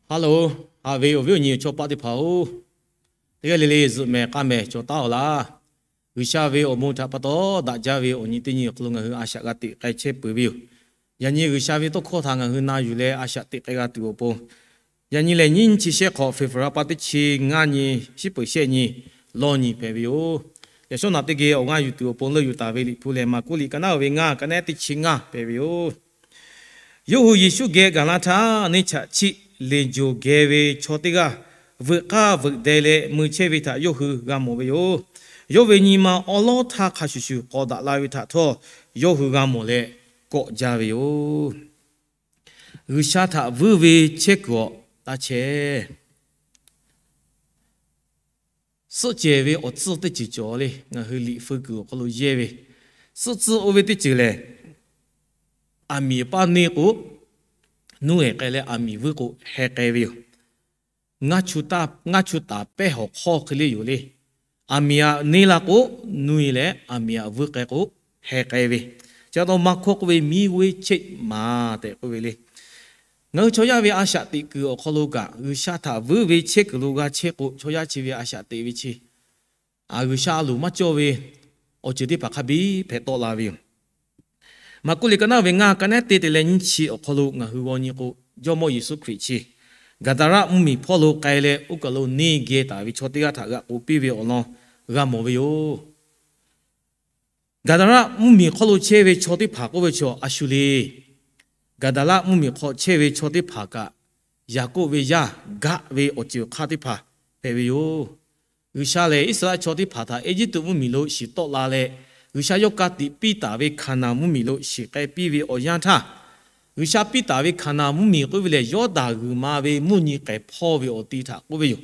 Hello, haꞈ ve awˬ viˉ awˬ nyi awˬ chawˇ paˆ teˇ hpaˍ-oˬ, teˇ g'aˇ le le zuhꞈ mehˍ k'aˇ mehˍ cawˬ taˉ-aw laˇ. G'uiˬsha ve awˬ bon htaꞈ pa taw daꞈ jaˇ ve awˬ nyi teˇ nyi awˬ hk'aw lo ngaˬ hui a shaꞈ g'a teꞈ k'ai chehˇ peuˬ ve yoˬ. Yaꞈ nyi G'uiˬsha ve tawˇ hkawˇ htaꞈ ngaˬ hui na yuˬ leh a shaꞈ teꞈ k'ai g'a tuˬ awˬ pon, yaꞈ nyi lehˬ nyiˇ chi shehˆ hk'awꞈ February pa teˇ chi ngaˇ nyi, shiˉ peuˍ shehˆ nyi, lawˇ nyi hpehꞈ ve yoˬ. Yaꞈ shawˉ naꞈ teˇ geh awˬ g'aˇ yuˬ tuˬ awˬ pon leuˆ yuˬ taˍ ve Liꞈ hpu lehˬ, Maˍkuˆ liꞈ ka naˉ ve ngaˇ, ka nehˉ teˇ chi ngaˇ hpehꞈ ve yoˬ. Yawˇ hui Yeˍsuˆ geh gaˬ la htaˇ, neˇ chaꞈ chiˆ lenˍ joˬ geh ve chaw teˇ g'aˇ veuꞈ k'aˇ veuꞈ deh leh mui chehˇ ve htaꞈ yawˇ hui g'a mawˬ ve yoˬ. Yawˇ ve nyi ma awˉ lawˉ htaˇ hk'a shuˍ shuˍ k'awꞈ daꞈ la ve htaꞈ htawˇ, yawˇ hui g'a mawˬ leh kawˆ jaˇ ve yoˬ. G'uiˬsha htaꞈ vuiˇ ve chehˇ kuiˬ awˬ taˇ chehˇ. Suhˆ cehˬ ve awˬ tcuhˇ teˇ ceuˬ cawˬ le. Ngaˬ hui Liꞈ hpu kuiˬ awˬ hk'aw lo yehˇ ve suhˆ tcuhˇ oˇ ve teˇ ceuˬ lehˬ, aˬ miˍ paˇ neˇ k'o, nuˇ ehˍ k'ai leh aˬ miˍ vuiˇ k'o heh k'ai ve yoˬ. Ngaˇ chu taˍ pehˇ hawˬ hk'awˇ hk'e le yoˬ le. Aˬ miˍ aꞈ neˇ la k'o, nuˇ e leh aˬ miˍ aꞈ vuiˇ k'ai k'o heh k'ai ve. Chi pa taw maˇ hkawˇ k'oˆ ve miˇ g'uˇ cheˆ maˍ tehꞈ k'oˆ ve le. Ngaˬ hui chaw yaˇ ve a shaꞈ teꞈ kuiˬ awˬ hk'aw lo kaꞈ, G'uiˬsha htaꞈ vuiˇ ve chehˇ kuiˬ lo g'a chehˇ k'o, chaw yaˇ chi ve a shaꞈ teꞈ ve chi G'uiˬsha a loˍ maˇ cawˇ ve awˬ ceuˬ teˇ hpaˍ hk'a biˇ hpehꞈ tawˆ la ve yoˬ. Maˍkuˆ liꞈ ka naˉ ve ngaˇ, ka nehˉ teˇ te leh nyiˇ chi awˬ hk'aw lo ngaˬ hui g'aw nyi k'o, Jawˇmawˇ Yeˍsuˆ Hkriꞈ chi Gaˍdaˍraˆ mvuhˇmiˬ hpawˇ lo k'ai leh, oˇ kaˬ lo neˇ geh taˍ ve chaw teˇ g'aˇ htaꞈ g'aꞈ k'oˍ piˇ ve awˬ lawn g'a mawˬ ve yoˬ. Gaˍdaˍraˆ mvuhˇmiˬ hk'aw lo chehˇ ve chaw teˇ hpaˍ k'oˆ ve chaw a shu le. Gaˍdaˍraˆ mvuhˇmiˬ hk'aw chehˇ ve chaw teˇ hpaˍ kaꞈ, Yaˍkoˆ ve yaˇ Gaˆ ve awˬ ceuˬ awˬ hk'aˇ teˇ hpaˍ hpehꞈ ve yoˬ. G'uiˬsha lehˬ, Iˉsaˍreˍlaˆ chaw teˇ hpaˍ htaꞈ Eˇjiˇtuꞈ mvuhˇmiˬ lo shiˍ tawˆ la leh, G'uiˬsha yawˇ ka tiꞈ piˇ taˍ ve Hkaˍnanˍ mvuhˇmiˬ lo shiˍ k'ai piˇ ve awˬ yanˇ htaˇ, G'uiˬsha piˇ taˍ ve Hkaˍnanˍ mvuhˇmiˬ k'oˆ ve lehˬ, Yawˇdanˍ g'uiˬ ma ve mvuhˇ nyi k'ehˍ hpawˇ ve awˬ ti htaꞈ k'oˆ ve yoˬ.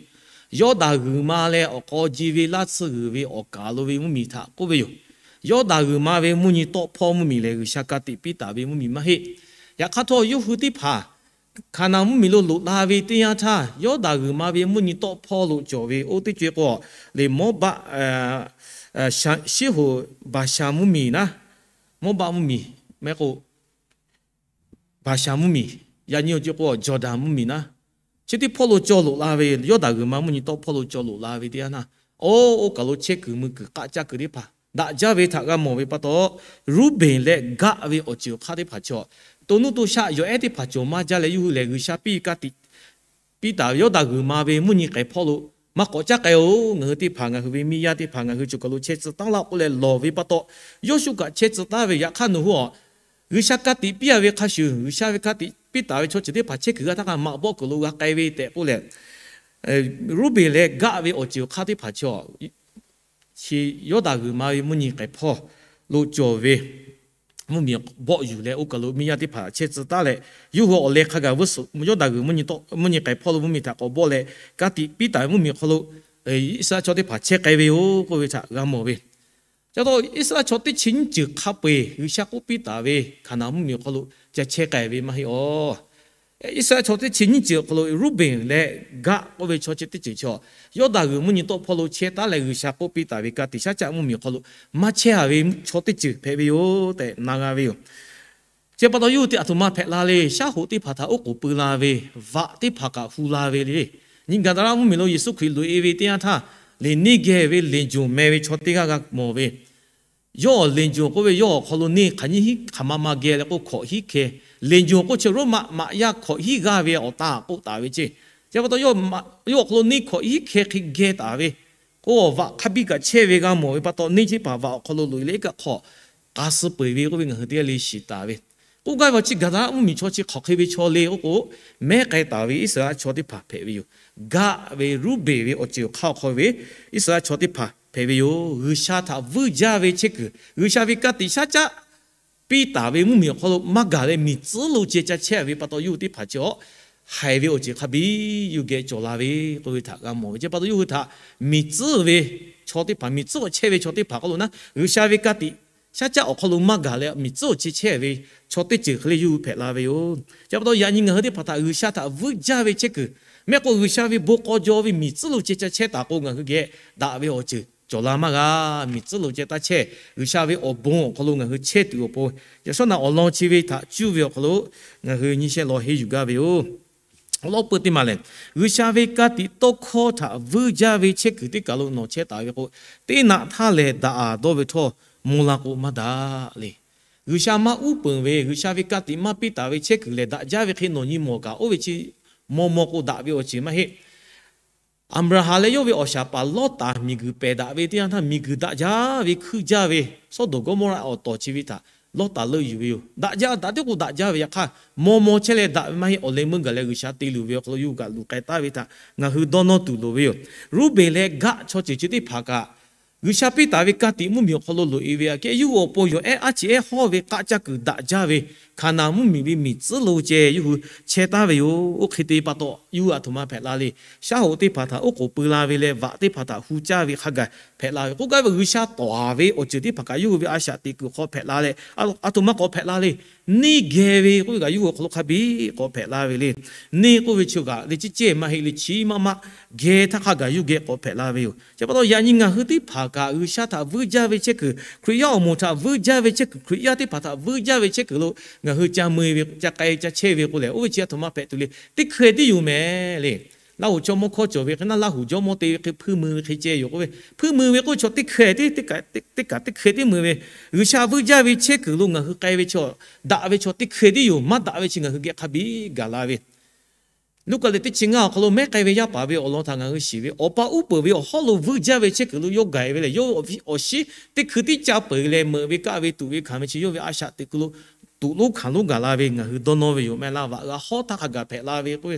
Yawˇdanˍ g'uiˬ ma leh awˬ k'aw ji ve laˇ tsuhˇ g'uiˬ ve awˬ kaˍ lo ve mvuhˇmiˬ htaꞈ k'oˆ ve yoˬ. Yawˇdanˍ g'uiˬ ma ve mvuhˇ nyi tawˆ hpawˇ mvuhˇmiˬ lehˬ, G'uiˬsha ka tiꞈ piˇ taˍ ve mvuhˇmiˬ maˇ heˆ. Yaꞈ hk'aˇ htawˇ, yawˇ hui teˇ hpaˍ Hkaˍnanˍ mvuhˇmiˬ lo loꞈ la ve teˇ yanˇ htaˇ, Yawˇdanˍ g'uiˬ ma ve mvuhˇ nyi tawˆ hpawˇ lo cawˬ ve oˇ teˇ co e k'o, lehˬ, Mawˇbaˆ, Shiˉhoˍ, Baˍsha mvuhˇmiˬ naˉ, Mawˇbaˆ mvuhˇmiˬ, mehˆ k'o, Baˍsha mvuhˇmiˬ, yaꞈ nyi awˬ co e k'o Jawˍdanˍ mvuhˇmiˬ naˉ, chi teˇ hpawˇ lo cawˬ loꞈ la ve, Yawˇdanˍ g'uiˬ ma mvuhˇ nyi tawˆ hpawˇ lo cawˬ loꞈ la ve teˇ yanˇ htaˇ, oˇ, oˇ kaˬ lo chehˇ kuiˬ mui kuiˬ k'aˆ caˇ kuiˬ teˇ hpaˍ daꞈ jaˇ ve htaꞈ g'a mawˬ ve pa taw, Ruˇbenˍ leh Gaˆ ve awˬ ceuˬ awˬ hk'aˇ teˇ hpaˍ chaw, to nuˇ to shaˆ yawˬ ehˉ teˇ hpaˍ cawˬ maˇ jaˇ leh, yawˇ hui lehˬ G'uiˬsha piˇ ka tiꞈ piˇ taˍ ve Yawˇdanˍ g'uiˬ ma ve mvuhˇ nyi k'ehˍ hpawˇ lo maˇ k'awꞈ caˉ k'ai-oˬ. Ngaˬ hui teˇ hpaˍ, ngaˬ hui ve miˇ yaˇ teˇ hpaˍ ngaˬ hui cawˬ kaˬ lo chehˇ tcuh taˉ laˇ k'oˆ leh lawˬ ve pa taw, Yawˇshuˆ kaꞈ chehˇ tcuh taˉ ve. Yaꞈ hk'aˇ nawˬ hui a, G'uiˬsha ka tiꞈ piˇ a ve hk'a shuˍ, G'uiˬsha ve ka tiꞈ piˇ taˍ ve chaw ceuˬ teˇ hpaˍ chehˇ kuiˬ g'a htaˇ kaꞈ maꞈ bawˆ kuiˬ lo g'a k'ai ve tehꞈ k'oˆ leh, Ruˇbenˍ leh Gaˆ ve awˬ ceuˬ awˬ hk'aˇ teˇ hpaˍ chaw, chi Yawˇdanˍ g'uiˬ ma ve mvuhˇ nyi k'ehˍ hpawˇ lo cawˬ ve mvuhˇmiˬ bawˆ yuˬ leh, oˇ kaˬ lo miˇ yaˇ teˇ hpaˍ chehˇ tcuh taˉ leh, yawˇ hui awˬ leh hk'a gaˬ veuˇ suhˍ Yawˇdanˍ g'uiˬ mvuhˇ nyi tawˆ, mvuhˇ nyi k'ehˍ hpawˇ lo mvuhˇmiˬ htaꞈ k'awꞈ bawˆ leh, ka tiꞈ piˇ taˍ ve mvuhˇmiˬ hk'aw lo Iˉsaˍreˍlaˆ chaw teˇ hpaˍ chehˇ k'ai ve yoˬ k'oˆ ve htaꞈ g'a mawˬ ve. Ca taw Iˉsaˍreˍlaˆ chaw teˇ chi nyiˇ ceuˬ hk'a peu-eˬ G'uiˬsha k'oˆ piˇ taˍ ve Hkaˍnanˍ mvuhˇmiˬ awˬ hk'aw lo ca chehˇ k'ai ve maˇ heˆ aˬ. Iˉsaˍreˍlaˆ chaw teˇ chi nyiˇ ceuˬ awˬ hk'aw lo Ruˇbenˍ leh Gaˆ k'oˆ ve chaw chi teˇ ceuˬ chaw, Yawˇdanˍ g'uiˬ mvuhˇ nyi tawˆ hpawˇ lo chehˇ taˉ leh G'uiˬsha k'oˆ piˇ taˍ ve ka tiꞈ shaˉ caˆ mvuhˇmiˬ awˬ hk'aw lo maˇ chehˇ a ve chaw teˇ ceuˬ hpehꞈ ve yoˬ tehꞈ na g'a ve yoˬ. Chi pa taw yawˇ hui te aˬ htoꞈ ma hpehꞈ la le. Shaˉ hoꞈ teˇ hpaˍ htaꞈ oˉ k'oˍ pui la ve, vaꞈ teˇ hpaˍ kaꞈ hu la ve le. Nyi Gaˍdaˍraˆ mvuhˇmiˬ lo Yeˍsuˆ Hkriꞈ loꞈ-e ve teˇ yanˇ htaˇ, lehˬ neˇ geh ve lenˍ jonˍ meh ve chaw teˇ g'aˇ g'a mawˬ ve, yawˇ lenˍ jonˍ k'oˆ ve yawˇ awˬ hk'aw lo neˇ hk'aˬ nyiˇ hiˉ hk'aˬ ma ma geh leh k'o hkawꞈ hiˉ hkeh, lenˍ jonˍ k'o chi Roˉmaꞈ maꞈ yaˇ hkawꞈ hiˉ g'aˇ ve awˬ ta k'oˆ taˍ ve ceˇ. Chi pa taw yawˇ awˬ hk'aw lo neˇ hkawꞈ hiˉ hkeh hk'e geh taˍ ve k'o, vaꞈ hk'a biˇ kaꞈ chehˇ ve g'a mawˬ ve pa taw, neˇ chi teˇ hpaˍ vaꞈ awˬ hk'aw lo loꞈ-e leh iˉ kaˆ hk'aw k'a suh peuˬ ve k'oˆ ve ngaˬ hui teˇ g'aˇ le shiˍ taˍ ve. K'oˆ gaˇ ve awˬ chi Gaˍdaˍraˆ mvuhˇmiˬ chaw chi hk'aˬ hk'e ve chaw le k'oˆ k'o, mehˉ k'ai taˍ ve Iˉsaˍreˍlaˆ chaw teˇ hpaˍ hpehꞈ ve yoˬ. Gaˆ ve Ruˇbenˍ ve awˬ ceuˬ awˬ hk'aˇ awˬ hk'aw ve Iˉsaˍreˍlaˆ chaw teˇ hpaˍ hpehꞈ ve yoˬ. G'uiˬsha htaꞈ vuiˇ jaˇ ve chehˇ kuiˬ, G'uiˬsha ve ka tiꞈ shaˉ caˆ piˇ taˍ ve mvuhˇmiˬ awˬ hk'aw lo maˇ gaˬ leh miˬ tcuhˉ lo ceh ca chehˇ ve pa taw, yawˇ hui teˇ hpaˍ chi awˬ haiˬ ve awˬ ceuˬ hk'a biˇ yuˬ geh cawˬ la ve k'oˆ ve htaꞈ g'a mawˬ ve. Chi pa taw yawˇ hui htaꞈ miˬ tcuhˉ ve chaw teˇ hpaˍ, miˬ tcuhˉ awˬ chehˇ ve chaw teˇ hpaˍ k'oˆ lo naˉ, G'uiˬsha ve ka tiꞈ shaˉ caˆ awˬ hk'aw lo maˇ gaˬ leh miˬ tcuhˉ awˬ ceh chehˇ ve chaw teˇ ceuˬ hk'e le yawˇ hui hpehꞈ la ve yoˬ. Chi pa taw yaꞈ nyi ngaˬ hui teˇ hpaˍ htaꞈ G'uiˬsha htaꞈ vuiˇ jaˇ ve chehˇ kuiˬ, mehˆ k'o G'uiˬsha ve bon k'aw jaw ve miˬ tcuhˉ lo ceh ca chehˇ taˍ k'o, ngaˬ hui geh daꞈ ve awˬ ceuˬ cawˬ la maˇ g'a. Miˬ tcuhˉ lo ceh taˇ chehˇ, G'uiˬsha ve awˬ bon awˬ hk'aw lo ngaˬ hui chehˇ tuˬ awˬ pon, yaꞈ shawˉ naꞈ awˬ lawn chi ve htaꞈ cuˇ ve awˬ hk'aw lo ngaˬ hui nyi shehˆ law henˇ yuˬ gaˇ ve yoˬ. Awˬ lawn peuˬ teˇ maˬ lehˬ, G'uiˬsha ve ka tiꞈ tawˇ hkawˇ htaꞈ vuiˇ jaˇ ve chehˇ kuiˬ teˇ kaˬ lo nawˬ chehˇ taˍ ve k'o, teˇ naꞈ htaˇ lehˬ daꞈ aˍ dawˇ ve htawˇ, mawˇ la k'o maˇ daꞈ le. G'uiˬsha maˇ uˉ peunˍ ve, G'uiˬsha ve ka tiꞈ maˇ piˇ taˍ ve chehˇ kuiˬ lehˬ daꞈ jaˇ ve hk'e nawˬ nyi mawˬ kaꞈ, oˇ ve chi mawˇ mawˇ k'o daꞈ ve awˬ ceuˬ maˇ heˆ. Aˍbraˍhanˍ leh yawˇ ve awˬ shaˍ paˍ Lawˇtaˍ miˬguiˬ pehˬ daꞈ ve teˇ yanˇ htaˇ, miˬguiˬ daꞈ jaˇ ve hkuiˇ jaˇ ve, Sawˉdonˍ Gawˇmawˇraˆ awˬ tawˍ chi ve htaꞈ Lawˇtaˍ leuˆ yuˬ ve yoˬ. Daꞈ jaˇ daꞈ teˇ k'o daꞈ jaˇ ve, yaꞈ hk'aˇ mawˇ mawˇ chehˇ leh daꞈ ve maˇ heˆ. Awˬ leh meuˇ gaˬ leh G'uiˬsha te luˬ ve awˬ hk'aw lo yawˇ hui kaꞈ luˬ k'ai taˍ ve htaꞈ ngaˬ hui dawˇ nawˇ tuˬ loˍ ve yoˬ. Ruˇbenˍ leh Gaˆ chaw ceuˬ chi teˇ hpaˍ kaꞈ, G'uiˬsha piˇ taˍ ve ka tiꞈ mvuhˇmiˬ awˬ hk'aw lo loꞈ e ve aꞈ kehˉ, yawˇ hui awˬ pon yawˬ ehˉ aˉ ceˬ ehˉ hawˇ ve k'aˆ caˇ kuiˬ daꞈ jaˇ ve Hkaˍnanˍ mvuhˇmiˬ ve miˬ tcuhˉ lo ceh yawˇ hui chehˇ taˍ ve yoˬ. Oˇ hk'e te pa taw, yawˇ hui aˬ htoꞈ ma hpehꞈ la le. Shaˉ hoꞈ teˇ hpaˍ htaꞈ oˉ k'oˍ pui la ve leh, vaꞈ teˇ hpaˍ htaꞈ hu caˇ ve hk'a gaˬ hpehꞈ la ve k'oˆ gaˇ ve, G'uiˬsha tawˍ ve awˬ ceuˬ teˇ hpaˍ kaꞈ yawˇ hui ve a shaꞈ teꞈ kuiˬ hk'aw hpehꞈ la leh, aˬ htoꞈ ma k'awꞈ hpehꞈ la le. Neˇ geh ve k'oˆ ve kaꞈ yawˇ hui awˬ hk'aw lo hk'a biˇ k'awꞈ hpehꞈ la ve le. Neˇ k'oˆ ve chi kaꞈ le, ciˉ cehˇ maˇ heˆ le, chi maˇ maˇ geh htaˇ hk'a gaˬ yawˇ geh k'awꞈ hpehꞈ la ve yoˬ. Chi pa taw yaꞈ nyi ngaˬ hui teˇ hpaˍ kaꞈ G'uiˬsha htaꞈ vuiˇ jaˇ ve chehˇ kuiˬ, Hkriꞈ yaˇ awˬ moˍ htaꞈ vuiˇ jaˇ ve chehˇ kuiˬ, Hkriꞈ yaˇ teˇ hpaˍ htaꞈ vuiˇ jaˇ ve chehˇ kuiˬ lo ngaˬ hui ca mui ve, ca k'ai ca chehˇ ve k'o lehˬ, oˇ ve chi aˬ htoꞈ ma hpehꞈ tuˬ le. Teˇ hkeh tiˉ yoˬ mehˍ le. Laˇ hoꞈ chaw mawˇ hkawˇ cawˬ ve hk'e naˇ, Laˇ huˍ jawˇmawˇ te ve hk'e hpuiˇ mui ve hk'e ceh yoˬ k'oˆ ve, hpuiˇ mui ve k'oˆ ve chaw teˇ hkeh tiˉ, teˇ kaꞈ teˇ hkeh tiˉ mui ve. G'uiˬsha vuiˇ jaˇ ve chehˇ kuiˬ lo ngaˬ hui k'ai ve chaw, daꞈ ve chaw teˇ hkeh tiˉ yoˬ. Maˇ daꞈ ve chi ngaˬ hui geh hk'a biˇ gaˬ la ve. Luˉkaꞈ lehˬ teˇ chi ngaˇ awˬ hk'aw lo mehˉ k'ai ve yaˇ paˍ ve awˬ lawn htaꞈ ngaˬ hui shiˍ ve, Awˬ pa uˉ peunˍ ve awˬ hawˉ lo vuiˇ jaˇ ve chehˇ kuiˬ lo yawˇ gaˬ e ve lehˬ, yawˇ awˬ shiˉ teˇ hkui tiˉ caˇ peuˬ leh meuꞈ ve kaˆ ve tuꞈ ve hkanˍ ve chi yawˇ ve a shaꞈ teꞈ kuiˬ lo tuꞈ lonˉ hkanˍ lonˉ gaˬ la ve ngaˬ hui dawˇ nawˇ ve yoˬ. Mehˆ la vaꞈ g'a hawˉ htaˇ hk'a gaˬ hpehꞈ la ve k'oˆ ve,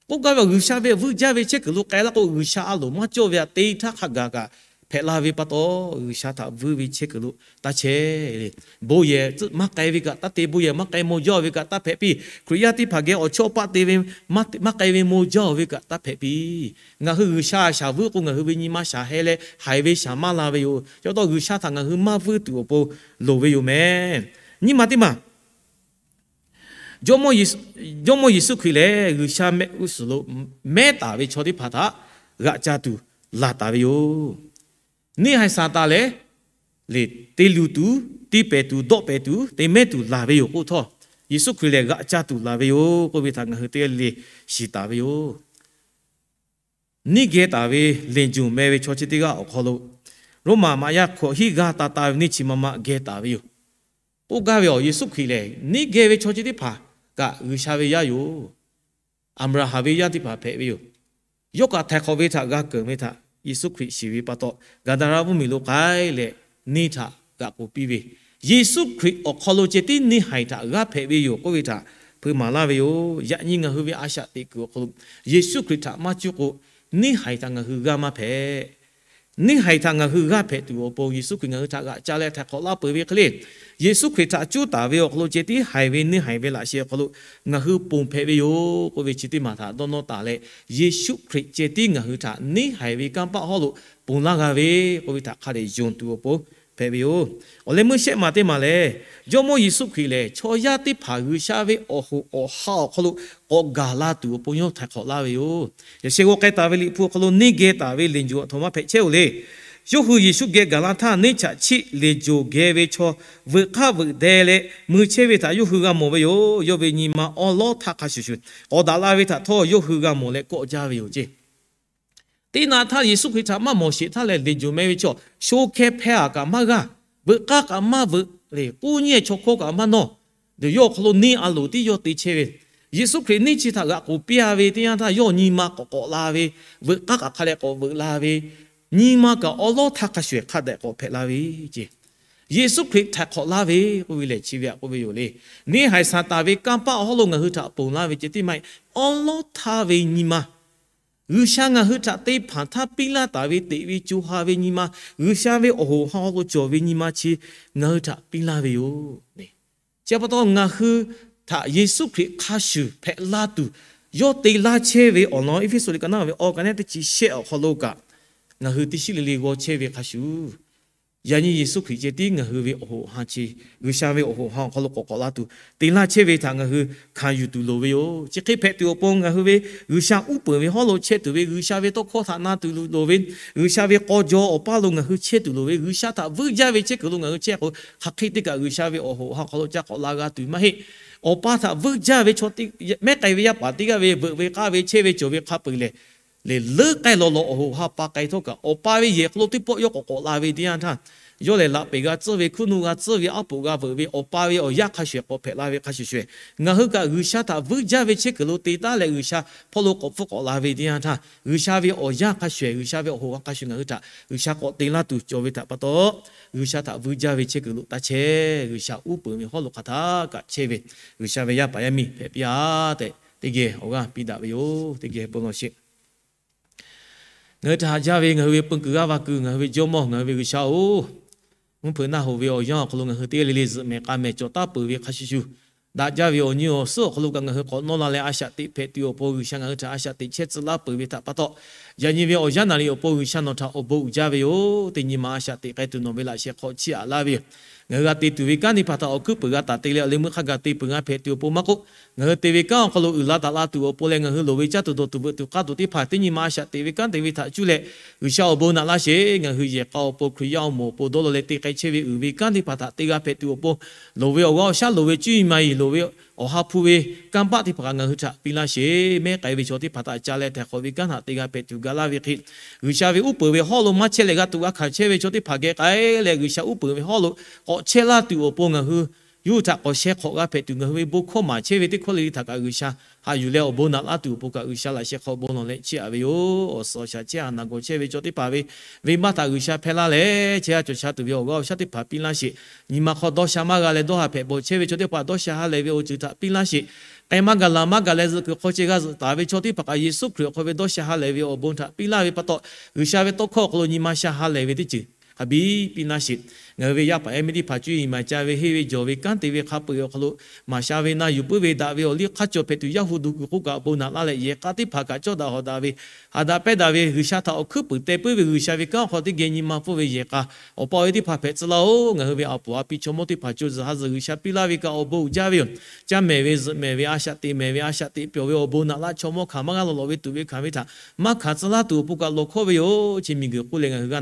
k'oˆ gaˇ ve, G'uiˬsha ve vuiˇ jaˇ ve chehˇ kuiˬ lo k'ai laˇ k'o, G'uiˬsha a loˍ maˇ cawˇ ve aꞈ te htaˇ hk'a gaˬ kaꞈ hpehꞈ la ve pa taw, G'uiˬsha htaꞈ vuiˇ ve chehˇ kuiˬ lo taˇ chehˇ le. Bon yehˬ maˇ k'ai ve kaꞈ taˇ te, bon yehˬ maˇ k'ai maw jaˇ ve kaꞈ taˇ hpehꞈ piˇ. Hkriꞈ yaˇ teˇ hpaˍ geh awˬ chawˇ paˆ te ve, maˇ k'ai ve maw jaˇ ve kaꞈ taˇ hpehꞈ piˇ. Ngaˬ hui G'uiˬsha shaˍ vuiˇ k'o, ngaˬ hui ve nyi ma shaˍ heh leh haiˬ ve shaˍ maˇ la ve yoˬ. Chi pa taw G'uiˬsha htaꞈ ngaˬ hui maˇ vuiˇ tuˬ awˬ pon loˍ ve yoˬ mehˍ. Nyiˇ ma teˇ maˬ Jawˇmawˇ Yeˍsuˆ Hkriꞈ lehˬ, G'uiˬsha mehˆ g'uˇ suhˍ lo mehˉ taˍ ve chaw teˇ hpaˍ htaꞈ g'aꞈ ca tuˬ laˬ taˍ ve yoˬ. Neˇ haiˬ Saˍtanˍ lehˬ, le, te luˬ tuˬ, tiˇ pehˍ tuˬ, dawˆ pehˍ tuˬ, te mehˉ tuˬ laˬ ve yoˬ k'oˆ htawˇ, Yeˍsuˆ Hkriꞈ lehˬ g'aꞈ ca tuˬ laˬ ve yoˬ k'oˆ ve htaꞈ ngaˬ hui teˇ g'aˇ le shiˍ taˍ ve yoˬ. Neˇ geh taˍ ve Leˍonˍ meh ve chaw chi teˇ g'aˇ awˬ hk'aw lo, Roˉmaꞈ maꞈ yaˇ hkawꞈ hiˉ g'aˇ ta ta ve neˇ chi ma ma geh taˍ ve yoˬ. K'oˆ gaˇ ve awˬ, Yeˍsuˆ Hkriꞈ lehˬ neˇ geh ve chaw chi teˇ hpaˍ kaꞈ G'uiˬsha ve yaˇ yoˬ. Aˍbraˍhanˍ ve yaˇ teˇ hpaˍ hpehꞈ ve yoˬ. Yawˇ kaꞈ htaiˍ hk'awꞈ ve htaꞈ g'a keunˍ ve htaꞈ Yeˍsuˆ Hkriꞈ shiˍ ve pa taw, Gaˍdaˍraˆ mvuhˇmiˬ lo k'ai leh neˇ htaꞈ g'aꞈ k'oˍ piˇ ve, Yeˍsuˆ Hkriꞈ awˬ hk'aw lo ceh tiˉ neˇ haiˬ htaꞈ g'aˇ hpehꞈ ve yoˬ k'oˆ ve htaꞈ hpeuꞈ maˍ laˇ ve yoˬ. Yaꞈ nyi ngaˬ hui ve a shaꞈ teꞈ kuiˬ awˬ hk'aw lo Yeˍsuˆ Hkriꞈ htaꞈ maˇ cuˇ k'o, neˇ haiˬ htaꞈ ngaˬ hui g'aˇ maˇ hpehꞈ. Neˇ haiˬ htaꞈ ngaˬ hui g'aˇ hpehꞈ tuˬ awˬ pon Yeˍsuˆ Hkriꞈ ngaˬ hui htaꞈ g'aꞈ ca leh htaiˍ hk'awꞈ laˇ peuˬ ve hk'e le, Yeˍsuˆ Hkriꞈ htaꞈ cuˇ taˍ ve awˬ hk'aw lo ceh tiˉ haiˬ ve neˇ haiˬ ve laꞈ sheh awˬ hk'aw lo ngaˬ hui ponˬ hpehꞈ ve yoˬ k'oˆ ve chi teˇ maˬ htaꞈ dawˇ nawˇ taˍ leh, Yeˍsuˆ Hkriꞈ ceh tiˉ ngaˬ hui htaꞈ neˇ haiˬ ve kanˇ paˆ hawˉ lo ponˬ laˇ g'a ve k'oˆ ve htaꞈ hk'a dehꞈ yonˍ tuˬ awˬ pon hpehꞈ ve yoˬ. Awˬ leh meuˇ shehˆ maˬ teˇ maˬ lehˬ, Jawˇmawˇ Yeˍsuˆ Hkriꞈ lehˬ chaw yaˇ teˇ hpaˍ G'uiˬsha ve awˬ hoꞈ awˬ ha awˬ hk'aw lo k'awꞈ gaˬ la tuˬ awˬ pon yawˇ htaiˍ hk'awꞈ laˇ ve yoˬ. Yaꞈ sheh g'aw k'ai taˍ ve Liꞈ hpu awˬ hk'aw lo neˇ geh taˍ ve Leˍonˍ aˬ htoꞈ ma hpehꞈ chehˇ oˬ le. Yawˇ hui Yeˍsuˆ geh gaˬ la htaˇ, neˇ chaꞈ chiˆ Leˍonˍ geh ve chaw veuꞈ hk'aˇ veuꞈ deh leh mui chehˇ ve htaꞈ yawˇ hui g'a mawˬ ve yoˬ. Yawˇ ve nyi ma awˉ lawˉ htaˇ hk'a shuˍ shuˍ k'awꞈ daꞈ la ve htaꞈ htawˇ yawˇ hui g'a mawˬ leh kawˆ jaˇ ve yoˬ ceˇ. Teˇ naꞈ htaˇ Yeˍsuˆ Hkriꞈ htaꞈ maˇ mawˬ sheˍ htaˇ lehˬ, Leˍonˍ meh ve chaw sho hkeh hpeh aˬ kaꞈ maˇ g'aˇ, veuꞈ k'aˇ kaꞈ maˇ veuꞈ le, k'uˉ nyiˇ chaw hkawˇ kaꞈ maˇ nawˇ, yawˇ awˬ hk'aw lo neˇ a loˍ tiˉ yawˇ te chehˇ ve. Yeˍsuˆ Hkriꞈ neˇ chi htaꞈ g'aꞈ k'oˍ piˇ a ve teˇ yanˇ htaˇ, yawˇ nyi ma k'awꞈ k'awꞈ la ve, veuꞈ k'aˇ kaꞈ hk'a dehꞈ k'awꞈ veuꞈ la ve, nyi ma kaꞈ awˉ lawˉ htaˇ hk'a shuˍ hk'a dehꞈ k'awꞈ hpehꞈ la ve ceˇ. Yeˍsuˆ Hkriꞈ htaiˍ hk'awꞈ laˇ ve k'oˆ ve lehˬ chi ve aꞈ k'oˆ ve yoˬ le. Neˇ haiˬ Saˍtanˍ ve kanˇ paˆ awˬ hawˉ lo ngaˬ hui htaꞈ ponˬ laˇ ve ceh tiˉ maˇ heˆ, awˉ lawˉ htaˇ ve nyi ma G'uiˬsha ngaˬ hui htaꞈ te hpanˍ htaˇ piˇ laˇ taˍ ve teꞈ ve co ha ve nyi ma, G'uiˬsha ve awˬ hoꞈ ha lo cawˬ ve nyi ma chi ngaˬ hui htaꞈ piˇ laˇ ve yoˬ. Chi pa taw ngaˬ hui htaꞈ Yeˍsuˆ Hkriꞈ hk'a shuˍ hpehꞈ la tuˬ, yawˇ te laˇ chehˇ ve awˬ lawn Eˇfeˇsuꞈ liꞈ ka naˉ ve awˬ ka neˉ teˇ chi shehˆ awˬ hk'aw lo kaꞈ, ngaˬ hui teˇ shiˉ le le g'aw chehˇ ve hk'a shuˍ, Yaꞈ nyi Yeˍsuˆ Hkriꞈ ceh tiˉ ngaˬ hui ve awˬ hoꞈ ha chi, G'uiˬsha ve awˬ hoꞈ ha awˬ hk'aw lo k'awꞈ k'awꞈ la tuˬ, te laˇ chehˇ ve htaꞈ ngaˬ hui hkanˍ yuˬ tuˬ loˍ ve yoˬ. Chi hk'e hpehꞈ tuˬ awˬ pon ngaˬ hui ve G'uiˬsha uˉ peunˍ ve hawˉ lo chehˇ tuˬ ve, G'uiˬsha ve tawˇ hkawˇ htaꞈ na tuˬ loˍ ve, G'uiˬsha ve k'aw jaw awˬ paˇ lo ngaˬ hui chehˇ tuˬ loˍ ve, G'uiˬsha htaꞈ vuiˇ jaˇ ve chehˇ kuiˬ lo ngaˬ hui chehˇ k'o, hk'aˬ hk'e teˇ kaꞈ G'uiˬsha ve awˬ hoꞈ ha awˬ hk'aw lo ca k'awꞈ la g'a tuˬ maˇ heˆ. Awˬ pa htaꞈ vuiˇ jaˇ ve chaw, mehˉ k'ai ve yaˇ paˍ teˇ g'aˇ ve veuꞈ ve k'aˇ ve chehˇ ve cawˬ ve hk'a peu-eˬ lehˬ, lehˬ leuˉ k'ai lawˬ lawˬ awˬ hoꞈ ha pa k'ai htawˇ kaꞈ, awˬ pa ve yehˬ hk'aw lo teˇ pawˆ yawˇ k'awꞈ k'awꞈ la ve teˇ yanˇ htaˇ, yawˇ lehˬ laꞈ peˬ g'a tcuhˇ ve, hkuiˉ nuˆ g'a tcuhˇ ve, aˉ poꞈ g'a veuꞈ ve, awˬ pa ve awˬ yanˇ hk'a shuˍ ehˍ k'awꞈ hpehꞈ la ve hk'a shuˍ shuˍ, ngaˬ hui kaꞈ G'uiˬsha htaꞈ vuiˇ jaˇ ve chehˇ kuiˬ lo te taˉ leh G'uiˬsha hpawˇ lo k'awꞈ hpfuhˆ k'awꞈ la ve teˇ yanˇ htaˇ, G'uiˬsha ve awˬ yanˇ hk'a shuˍ ehˍ, G'uiˬsha ve awˬ hoꞈ ha hk'a shuˍ ngaˬ hui htaꞈ G'uiˬsha k'awꞈ te laˇ tuˬ cawˬ ve htaꞈ pa taw, G'uiˬsha htaꞈ vuiˇ jaˇ ve chehˇ kuiˬ lo taˇ chehˇ. G'uiˬsha uˉ peunˍ ve hawˉ lo hk'aˬ htaˇ kaꞈ chehˇ ve G'uiˬsha ve yaˇ paˍ yaˇ miˇ hpehꞈ piˇ-a tehꞈ, teˇ geh awˬ g'aˇ piˇ daꞈ ve yoˬ. Teˇ geh bon lawˬ sheˍ. Ngaˬ hui htaꞈ haꞈ jaˇ ve ngaˬ hui ve peu kuiˬ g'aˇ va kuiˬ, ngaˬ hui ve Jawˇmawˇ, ngaˬ hui ve G'uiˬsha-oˬ, mvuhˇ hpeuꞈ naˆ hoꞈ ve awˬ yanˇ awˬ hk'aw lo ngaˬ hui teˇ g'aˇ le le zuhꞈ mehˍ k'a mehˍ cawˬ taˉ peuˬ ve hk'a shuˍ shuˍ, daꞈ jaˇ ve awˬ nyi awˬ suhˉ awˬ hk'aw lo kaꞈ ngaˬ hui k'awꞈ nawˇ la leh a shaꞈ teꞈ hpehꞈ tuˬ awˬ pon G'uiˬsha ngaˬ hui htaꞈ a shaꞈ teꞈ chehˇ tcuh laˇ peuˬ ve htaꞈ pa taw, yaꞈ nyi ve awˬ yanˇ naˍ riˍ awˬ pon G'uiˬsha nawˬ htaꞈ awˬ bon uiˍ jaˇ ve yoˬ. Teˇ nyi ma a shaꞈ teꞈ k'ai tuˬ nawˬ ve laꞈ sheh hk'aw chiˇ aꞈ laˇ ve yoˬ. Ngaˬ hui g'a te tuˬ ve kanˉ teˇ hpaˍ htaꞈ awˬ hkuiˉ puiˍ g'a taˍ te leh awˬ leh meuˇ hk'a gaˬ te peuˬ g'a hpehꞈ tuˬ awˬ pon maˇ k'oˆ, ngaˬ hui te ve kanˉ awˬ hk'aw lo uiˍ la daꞈ la tuˬ awˬ pon leh ngaˬ hui loˍ ve caˇ tuˬ dawˬ tuˬ veuꞈ tuˬ k'aˇ tuˬ teˇ hpaˍ teˇ nyi ma a shaꞈ teꞈ ve kanˉ te ve htaꞈ cuˇ leh G'uiˬsha awˬ bon naꞈ laˇ sheˍ. Ngaˬ hui yehˬ k'a awˬ pon Hkriꞈ yaˇ awˬ moˍ awˬ pon dawˇ law leh te k'ai chehˇ ve uiˍ ve kanˉ teˇ hpaˍ htaꞈ te g'a hpehꞈ tuˬ awˬ pon, loˍ ve awˬ g'aˇ awˬ shaˉ, loˍ ve cuˇ yiˍ maˍ yiˍ, loˍ ve awˬ ha hpu ve kanˉ paˆ teˇ hpaˍ kaꞈ ngaˬ hui htaꞈ piˇ laˇ sheˍ. Mehˉ k'ai ve chaw teˇ hpaˍ htaꞈ ca leh htaiˍ hk'awꞈ ve kanˉ htaꞈ te g'a hpehꞈ tuˬ ga laˇ ve hk'e, G'uiˬsha ve uˉ peunˍ ve hawˉ lo maˇ chehˇ leh g'a tuꞈ g'a hkanˍ chehˇ ve chaw teˇ hpaˍ geh k'ai leh G'uiˬsha uˉ peunˍ ve hawˉ lo k'awꞈ chehˇ laˇ tuˬ awˬ pon ngaˬ hui yawˇ hui htaꞈ k'awꞈ sheh hk'awꞈ g'a hpehꞈ tuˬ, ngaˬ hui ve bon hkawˇ maˍ chehˇ ve teˇ hkawˇ le le htaꞈ kaꞈ G'uiˬsha haꞈ yuˬ leh awˬ bon naꞈ laˇ tuˬ awˬ pon kaꞈ G'uiˬsha laꞈ sheh hk'aw bon lawˬ leh chiˇ aꞈ ve yoˬ. Awˬ suhˍ awˬ shaˍ chehˇ haˍ naˬ gawˬ chehˇ ve chaw teˇ hpaˍ ve venˇbaˆ htaꞈ G'uiˬsha hpehˇ laˇ leh, chehˇ g'aˇ cawˬ sha tuˬ ve awˬ g'aˇ awˬ shaˉ teˇ hpaˍ piˇ laˇ sheˍ. Nyi ma hk'aw dawˇ sha maˇ g'a leh dawˇ haˍ hpehꞈ bawˬ chehˇ ve chaw teˇ hpaˍ dawˇ sha ha lehˬ ve awˬ ceuˬ htaꞈ piˇ laˇ sheˍ. K'ai maˇ gaˬ laˬ maˇ gaˬ leh zuhꞈ kuiˬ hk'aw ceh g'a zuhꞈ taˍ ve chaw teˇ hpaˍ kaꞈ Yeˍsuˆ Hkriꞈ awˬ hk'aw ve dawˇ sha ha lehˬ ve awˬ bon htaꞈ piˇ laˇ ve pa taw, G'uiˬsha ve tawˇ hkawˇ awˬ hk'aw lo nyi ma sha ha lehˬ ve teˇ ceuˬ hk'a biˇ piˇ laˇ sheˍ. Ngaˬ hui ve yaˇ paˍ yaˇ miˇ teˇ hpaˍ cuˇ yiˍ maˍ ca ve henˇ ve jawˬ ve kanˉ te ve hk'a peu-eˬ awˬ hk'aw lo maˍ sha ve na yuˬ puiˉ ve daꞈ ve awˬ liˇ hk'aˇ cawˬ hpehꞈ tuˬ yaˇ hu duˬ kuiˬ k'oˆ kaꞈ bon naꞈ laˇ leh yehˬ k'a teˇ hpaˍ kaꞈ cawˇ daꞈ hawꞈ daꞈ ve, haꞈ daꞈ pehˇ daꞈ ve G'uiˬsha htaꞈ awˬ hkuiˉ puiˍ teh puiˉ ve G'uiˬsha ve kanˉ awˬ hk'aw teˇ geh nyi ma pfuhˇ ve yehˬ k'a awˬ pa awˬ e teˇ hpaˍ hpehꞈ tcuh laˇ-oˬ. Ngaˬ hui ve aˬ poˍ a pi chaw mawˇ teˇ hpaˍ co zuhꞈ ha zuhꞈ G'uiˬsha piˇ laˇ ve kaꞈ awˬ bon uiˍ jaˇ ve yoˬ. Caˇ mehˍ ve, zuhꞈ mehˍ ve, a shaꞈ teꞈ mehˍ ve, a shaꞈ teꞈ pyawˬ ve awˬ bon naꞈ laˇ chaw mawˇ hkanˍ maˇ g'a lawˬ lawꞈ ve tuˬ ve hkanˍ ve htaꞈ maˇ hkanˍ tcuh laˇ tuˬ awˬ pon kaꞈ lawˬ hkawˇ ve yoˬ. Chi miˬguiˬ k'oˆ leh ngaˬ hui g'a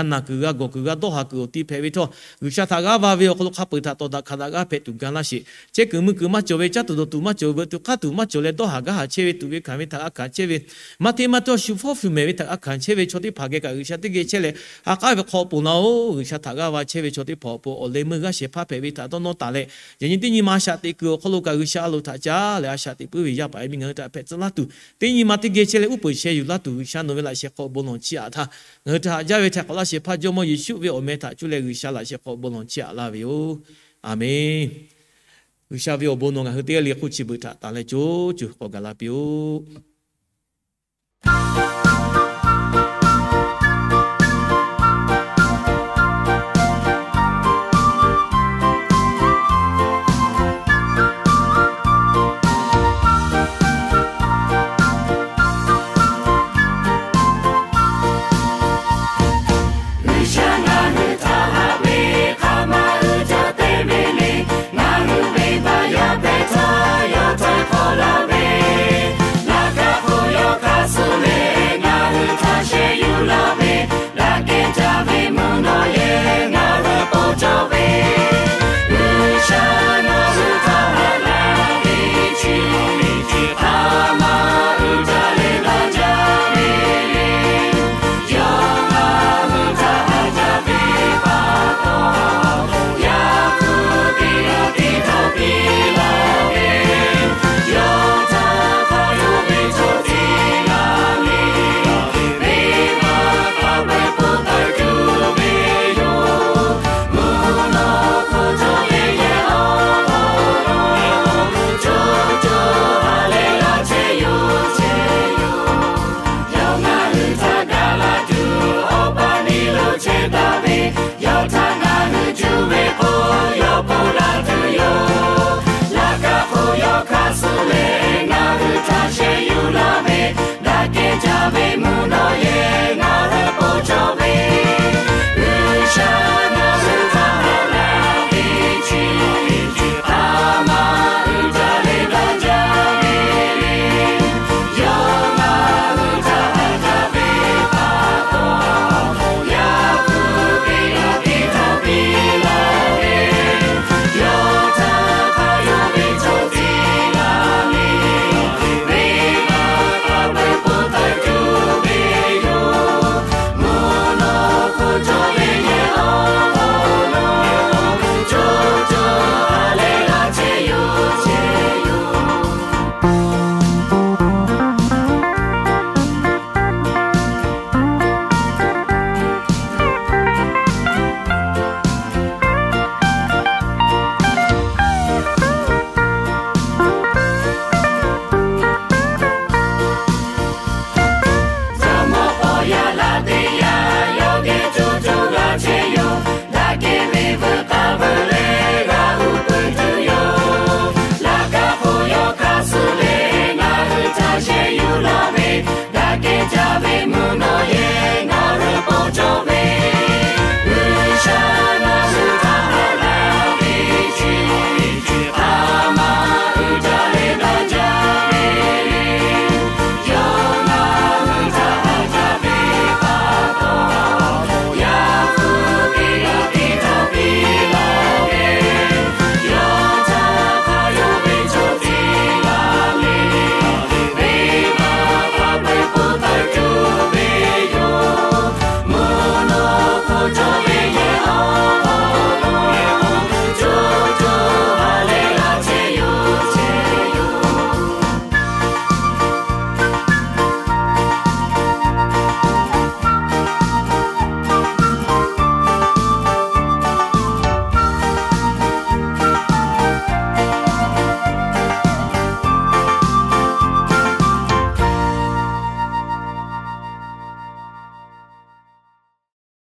naˬ kuiˬ g'a gawˬ kuiˬ g'a dawˇ haˍ kuiˬ awˬ ti hpehꞈ ve htawˇ, G'uiˬsha htaꞈ g'aˇ va ve awˬ hk'aw lo hk'a peu-eˬ htaꞈ tawˍ daꞈ hkanˍ daꞈ g'aˇ hpehꞈ tuˬ ga laˇ sheˍ. Chehˇ kuiˬ mui kuiˬ maˇ cawˬ ve, caˇ tuˬ dawˬ tuˬ maˇ cawˬ ve, veuꞈ tuˬ k'aˇ tuˬ maˇ cawˬ leh dawˇ haˍ gaˇ haˍ chehˇ ve tuˬ ve hkanˍ ve htaꞈ g'a hkanˍ chehˇ ve, maˇ hteˇ maˇ cawˇ shu hpawˇ shu mehˍ ve htaꞈ g'a hkanˍ chehˇ ve chaw teˇ hpaˍ geh kaꞈ G'uiˬsha teˇ geh chehˇ leh ha k'aˉ ve hk'aw ponˬ laˇ-oˬ. G'uiˬsha htaꞈ g'aˇ va chehˇ ve chaw teˇ hpaˍ awˬ pon awˬ leh meuˇ g'aˇ shehˍ hpaˇ hpehꞈ ve htaꞈ dawˇ nawˇ taˍ leh, yaꞈ nyi teˇ nyi ma a shaꞈ teꞈ kuiˬ awˬ hk'aw lo kaꞈ G'uiˬsha a loˍ htaꞈ caˇ leh a shaꞈ teꞈ puiˉ ve yaˇ paˍ yaˇ miˇ ngaˬ hui htaꞈ hpehꞈ tcuh laˇ tuˬ, teˇ nyi ma teˇ geh chehˇ leh uˉ peunˍ sheh yuˬ laˇ tuˬ G'uiˬsha nawˬ ve laꞈ sheh hk'aw bon lawˬ chiˇ aꞈ htaˇ, ngaˬ hui htaꞈ haꞈ jaˇ ve htaꞈ k'awꞈ laˇ shehˍ hpaˇ Jawˇmawˇ Yeˍsuˆ ve awˬ meh htaꞈ cuˇ leh G'uiˬsha laꞈ sheh hk'aw bon lawˬ chiˇ aꞈ laˇ ve yoˬ. Aˬmenˍ. G'uiˬsha ve awˬ bon nawˬ ngaˬ hui teˇ g'aˇ le hk'oˆ chi beuꞈ htaꞈ tanˬ leh co co k'awꞈ gaˬ la piˇ-oˆ.